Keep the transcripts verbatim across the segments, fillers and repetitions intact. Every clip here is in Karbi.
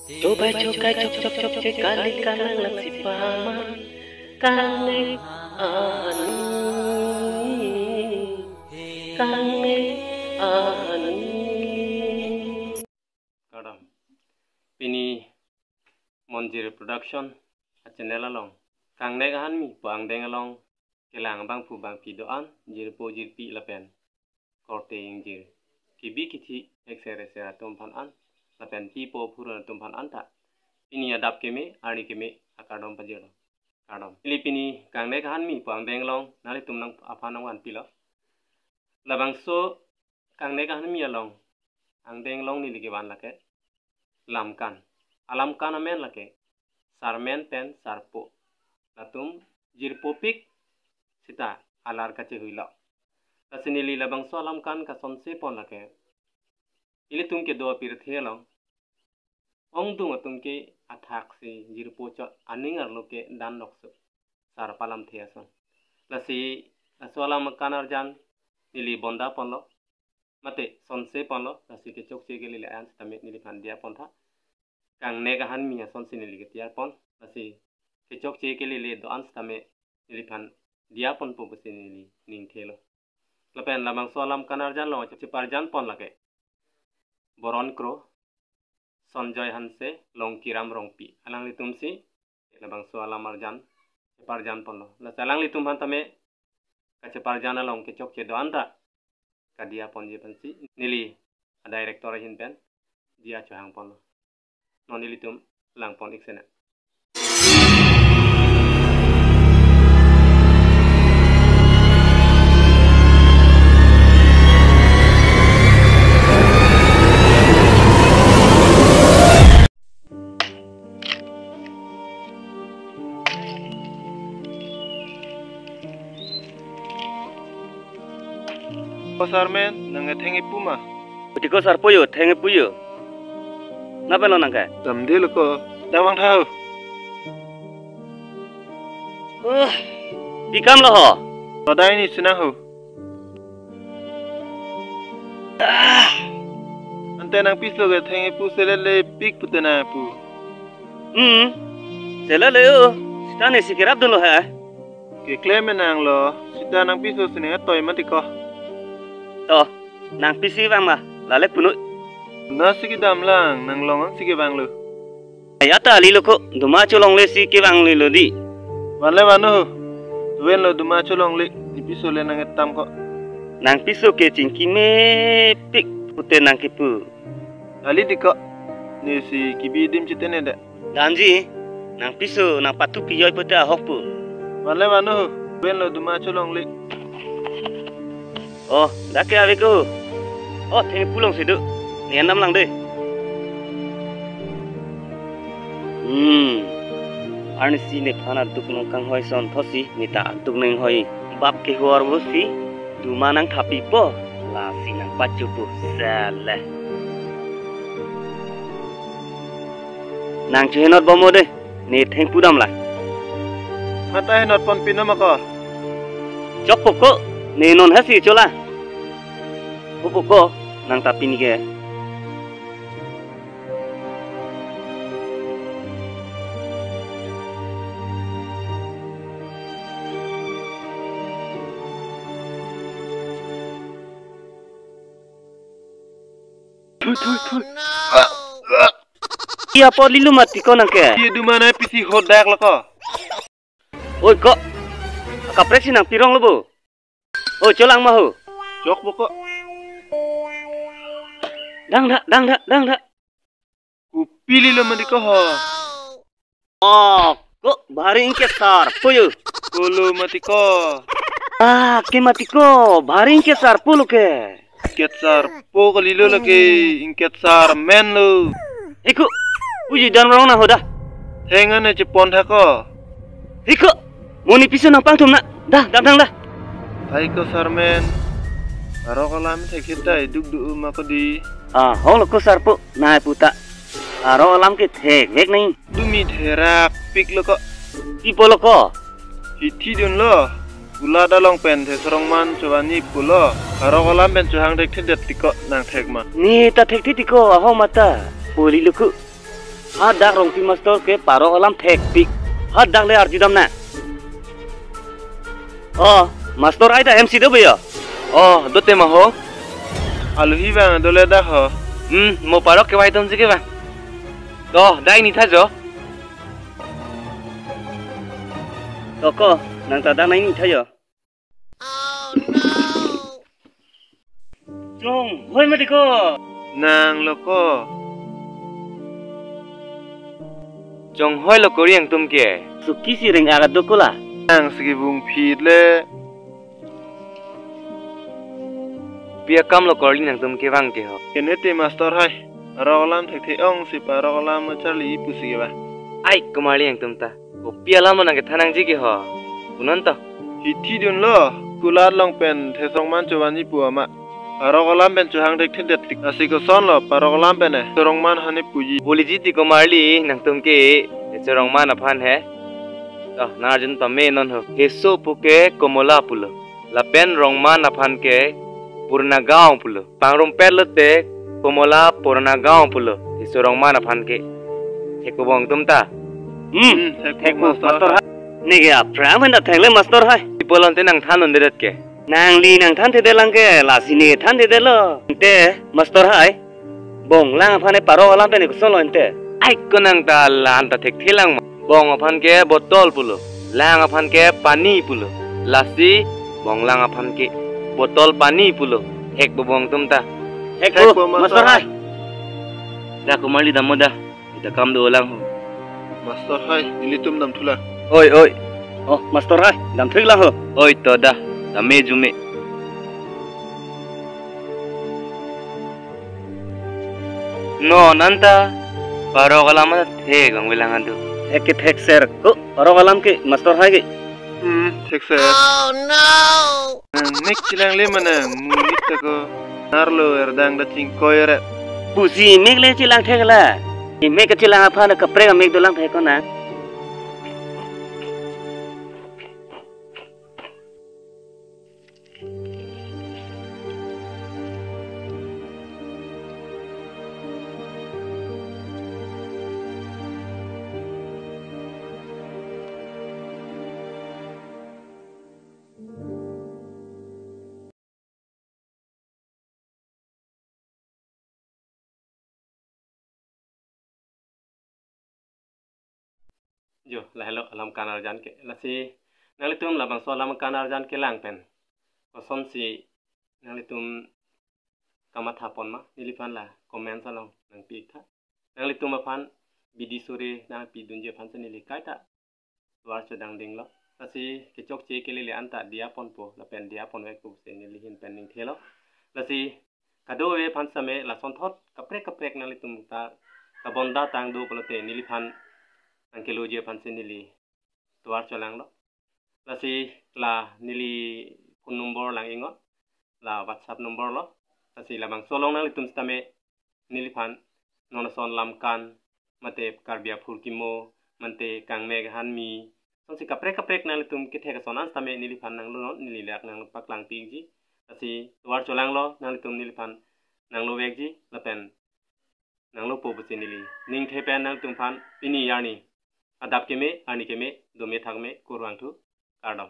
Tobai chokai chok chok chok che kali kanang laksi paman. Kangnek ahan mi, kangnek ahan mi. Kardom. Pini Monjir Production a channel along Kangnek Ahan Mi pu angdeng along kelang abangphu bangpi do-an, jirpo jirpi lapen korte ingjir, kebi kethe, hek sere sere atum aphan an, lapen pipo phurun atum aphan an ta pini adap keme, arni keme akardom pajirlo. Kardom. Ili pini Kangnek Ahan Mi pu angdeng along nanglitum nang aphan nangvanpilo. Labangso Kangnek Ahan Mi along angdeng along neli kevan lake Lamkan. Alamkan amen lake Sarmen pen Sarpo. Latum jirpopik sita alar kachehuilo. Lasi neli labangso alamkan kasonse pon lake, ilitum kedo apirthe along ongdung atum ke athaksi jirpo chot aning arlo ke dan dokso, sar palamthe ason. Lasi laso alamkan arjan neli bonda ponlo, mate sonse ponlo, lasi kechokche kelele an sitame neliphan diya pontha. Kangnek Ahan Mi asonsi neli ketiyar pon, lasi kechokche kelele do-an sitame neliphan diya ponpo pusi neli ningthelo. Lapen labangso alamkan arjan along cheparjan pon lake Boron Kro, Sanjoy Hanse, Longkiram Rongpi, alanglitumsi labangso alam arjan cheparjan ponlo. Lasi alanglitum aphan tame kacheparjan along kechokche do-an ta kadiya ponji aphansi neli a director ahin pen diya chohang ponlo. Non ilitum lang pon ik sena. Ko Sarmen, nang etheng ipu ma? Putiko Sarpo yo, theng ipu yo. Napa lo nangke? Damde lo ko. Damang thau. Uh, pikam lo ho. Todai ni sinang ho. Ah. Ante nangpiso ke theng ipu selele pik pute nangpu. Hmm. Selele yo. Sita nesi kerap dunlo he. Keklem nanglo. Sita nangpiso sining atoi mati ko. To, nangpisi vang ma, lale punoi. Nasi kedam lang, nanglong ansi kevanglo. Ayata ali lo ko, duma cholongle si kevanglo di. Vanle vano ho. Tuven lo duma cholongle, nepiso le nang etam ko. Nangpiso ke chingki mepik pute nangkipu. Ali di ko. Nesi kebi adim chitene de. Damji, nangpiso nangpatu piyoi pute ahok pu. Vanle vano ho. Tuven lo duma cholongle. Oh, dak ke ave ko. Oh, theng ipu alongsi do. Ne an dam lang de. Hmm. Arnisi nephan aduk nangkanghoi son thosi neta aduk nanghoi. Bap kehor pusi duma nangthapipo. Lasi nangpachupo sele. Nang chohenot bom o de. Ne theng ipu dam la. Mata henot pon pino ma ko. Chokpo ko, ne non hasi chola. Hopo ko, nang ta pini ke. Thui, thui, thui. Iya po lilu mati ko nangke. Iya duma nangpisi hodak lo ko. Oi ko. Akaprek si nangpirong lo bo. Oi cholang ma ho. Chokpo ko. Dang da, dang da, dang da. Kopi lilo mati ko ho. Oh, ko bhari ingke Sarpo yo. Kolo mati ko. Ah, ke mati ko. Bhari ingke Sarpo lo ke. Ingket Sarpo kalilo lake, ingket Sarmen lo. Eko, uji dan rong na hoda. Hengan e chepon tha ko. Eko, mo nepiso nangpangthum na. Dah, dam dang dah. Ai ko Sarmen. Arok alam thek hita iduk du ma ko di. Ah, hong lo ko Sarpo, nai puta. Arok alam ke thekvek nai. Dumi therak pik lo ko. Pi po lo ko. Hithi dun lo. Pula dalong pen the sorong man chowani pulo. Arok alam pen chohang thekthedet tiko nang thek ma. Ne ta thekthe tiko ahong mata. Poli lo ko. Hadak Rongpi master ke parok alam thekpik. Hadak le arjudam na. Oh, master hai ta M C do bhaiya. Oh, dote ma ho. Aluhi bang dole dak ho. Hmm, mo parok kevai atum si ke bang. To, dai ni tha jo. To ko, nang ta dak nai ni tha jo. Chonghoi mati ko. Nang lo ko. Chonghoi lo ko ri nangtum ke. Suki si reng agat do ko la. Nang si kebung phit le. Pi akam lo ko ri nangtum ke bang ke ho. Kene te master hai. Parok alam thekthe ong si parok alam charli pusi ke ba. Ai ko marli nangtum ta. Kopi alam lo nang kethan nangji ke ho. Punon to. Hithi dun lo, kulat long pen thesong man chovan ji pu ama. Parok alam pen chohang thekthedet tik. Lasi koson lo, parok alam pen e, thesong man hane puji. Boliji ti ko marli, nangtum ke, thesong man aphan he. To, nang arjun pame non ho. Heso pu ke Komola pulo. Lapen Rongman aphan ke Purnagaon pulo. Pangrumpet lote Komola Purnagaon pulo. Heso Rongman aphan ke. Thekpo bong tum ta. Hmm, Hmm, thekpo thekpo, master. Master hai. Neke aphrang pen ta theklong master hai. Ipo lon te nang than un dedet ke. Nangli nang than thedet lang ke, lasi ne than thedet lo. Te master hai. Bong lang aphan ke parok alam pen koson lo ente. Ai ko nang ta lan ta thekthe lang ma. Bong aphan ke botol pulo. Lang aphan ke pani pulo. Lasi bong lang aphan ke botol pani pulo. Thekpo bong tum ta. Thekpo, thekpo, master, master hai. Dak ko marli dam mo da. Ita kam do lang ho. Master hai, ilitum dam thu lang. Oi, oi. Oh, master hai, dam thu lang ho. Oi, to da. Dam me ju me. Non anta parok alam anta thek ang bilang andu. Thek ke thekser. Ko parok alam ke master hai ke. Hmm, thekser. Oh no. Nang mek chelang le manang mu mek ta ko. Narlo erdang da chingkoi re. Pusi mek le chelang thek la. Mek ke chelang aphan kaprek amek dolang thek ko na. Jo, lahelo alam kan arjan ke. Lasi nanglitum labangso alam kan arjan kelang pen kosonsi nanglitum kamatha pon ma, neliphan la comment along nangpi-ik tha. Nanglitum aphan bidi sore nangpi dunji aphan si neli kaita tovar chodang dinglo. Lasi kechokche kelele anta diya ponpo lapen diya ponvekpo pusi neli ahin pen ningthelo. Lasi kadokave aphan sitame lasonthot kaprek kaprek nanglitum ta kabonda tang do pulote neliphan nangkeloji aphan si neli tovar cholanglo. Lasi la neli phone number lang ingot, la WhatsApp number lo. Lasi labangso along nanglitum sitame neliphan non ason lam kan, mate Karbi aphurkimo, mate kangmek ahanmi, sonsi kaprek kaprek nanglitum kethek ason an sitame neliphan nanglo non, neli dak nangpaklang pikji. Lasi tovar cholanglo, nanglitum neliphan nanglovekji lapen nanglopo pusi neli ningthe pen nanglitum aphan pini arni adap keme, arni keme, dome thakme, kurvangthu, kardom.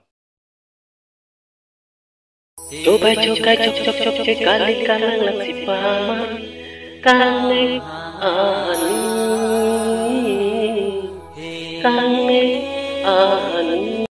Chobai chokai chok chok chok chok kali kanang lang si paman. Kangle ani. Kangle ani.